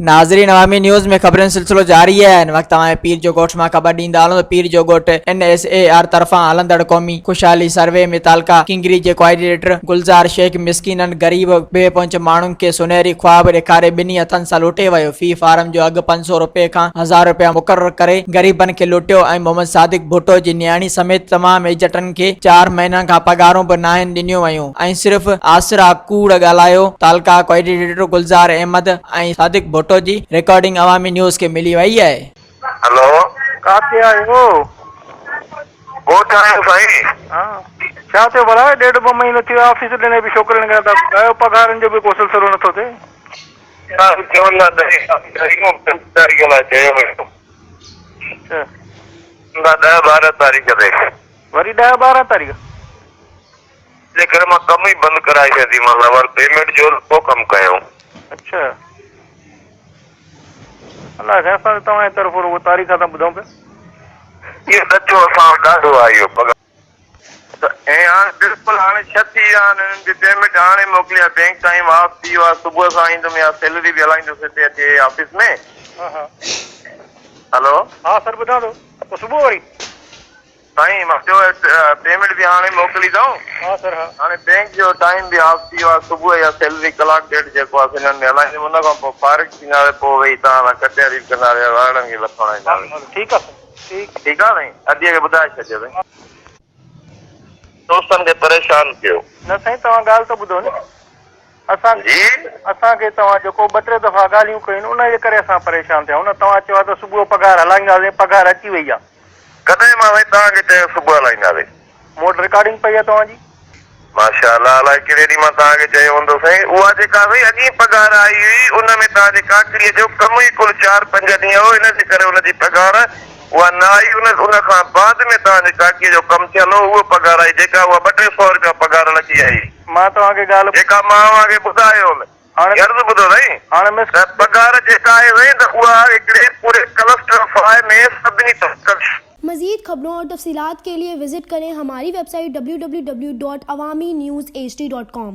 ناظرين عوامي نيوز ۾ خبرن جو سلسلو جاري آهي هن وقت اوهان کي پير جو ڳوٺ مان خبر ڏيندا هلون ته پير جو ڳوٺ اين ايس اي آر طرفان هلندڙ قومي خوشحالي سروي ۾ تعلقه ڪنگري جي ڪوآرڊينيٽر گلزار شيخ مسڪينن غريب بي پهچ ماڻهن کي سونهري خواب ڏيکاري ٻنهي هٿن سان لوٽي ويو في فارم جو اگهه 500 رپئي کان هزار رپيا مقرر ڪري غريبن کي لوٽيو ۽ محمد صادق ڀٽو جي نياڻي سميت تمام ايجنٽن کي چار مهينن کان پگهارون به ناهن ڏنيون ويون ۽ صرف آسرا ڪوڙ ڳالهايو تعلقه ڪوآرڊينيٽر گلزار احمد ۽ صادق ڀٽو جي رڪارڊنگ عوامي نيوز کي ملي وئي آهي. هلو. ڪاٿي آهيو؟ ڳوٺ آهيون سائين. ها ڇا ٿيو ڀلا ڏيڍ ٻه مهينو ٿي ويو آفيس ڏني به ڇوڪرين کي نٿا ٻڌايو پگهارن جو به ڪو سلسلو نٿو ٿئي. چون ٿا ڏهين تاريخ لاء چيو ويو. اڇا. چون ٿا ڏهه ٻارهن تاريخ تي. وري ڏهه ٻارهن تاريخ. جي ڪري مان ڪم ئي بند ڪرائي ڇڏيمانس اول پيمينٽ جو پوء ڪم ڪيو. اڇا الله خير اسان ته توهان جي طرفون رڳو تاريخ ٿا ٻڌون پيا. اهو ڏچو اسان وٽ ڏاڍو آهي اهو پگهار. ته ۽ هاڻي بلڪل هاڻي ڇهه ٿي ويا آهن انهن جي پيمينٽ هاڻي موڪلي آهي بينڪ ٽائيم آف ٿي ويو آهي صبح سان ايندم يا سيلري به هلائيندس هتي اچي آفيس ۾. ها ها. هلو. ها سر ٻڌان ٿو پوء صبح وري. سائين مان چيو پيمينٽ به هاڻي موڪلي اٿئون. ها سر ها. هاڻي بينڪ جو ٽائيم به آف ٿي ويو آهي صبح اها سيلري ڪلاڪ ڏيڍ جيڪو آهي سو انهن ۾ هلائيندم ان کان پوء فارغ ٿينداسين پوء ويهي توهان سان ڪچهري به ڪنداسين ۽ ٻارڙن کي لٿو هڻائينداسين. هلو ٺيڪ آهي سر ٺيڪ. ٺيڪ آهي سائين اديء کي ٻڌائي ڇڏجو سائين. دوستن کي پريشان ڪيو. نه سائين توهان ڳالهه ته ٻڌو نه اسان جي. اسان کي توهان جيڪو ٻه ٽي دفعا ڳالهيون ڪيون ان جي ڪري اسان پريشان ٿيا آهيون نه توهان چيو آهي ته صبح پگهار هلائينداسين پگهار اچي وئي آهي. ڪڏهن مان سائين توهان کي چيو صبح هلائينداسين. مون وٽ رڪارڊنگ پئي آهي توهان جي. ماشاء الله الائي ڪهڙي ڏينهن مان توهان کي چيو هوندو سائين اها جيڪا سائين اڳين پگهار آئي هئي ان ۾ توهان جي ڪاڪڙيء جو ڪم ئي ڪل چار پنج ڏينهن هو ان جي ڪري ان جي پگهار اها نه آئي ان ان کان بعد ۾ توهان جي ڪاڪيء جو ڪم ٿيل هو اهو پگهار آئي جيڪا اها ٻه ٽي سئو رپيا پگهار لڳي آئي. مان توهان کي ڳالهه. جيڪا مان اوهان کي ٻڌايو هوم. هاڻي عرض ٻڌو سائين هاڻي مس. ته پگهار جيڪا آهي سائين ته اها هڪڙي پوري ڪلسٽر فاء ۾ سڀني طبقن. مزيد خبرون اور تفصيلات کے لئے وزٽ ڪرين ھماري ويب سائيٽ www.awamiNewsHD.com.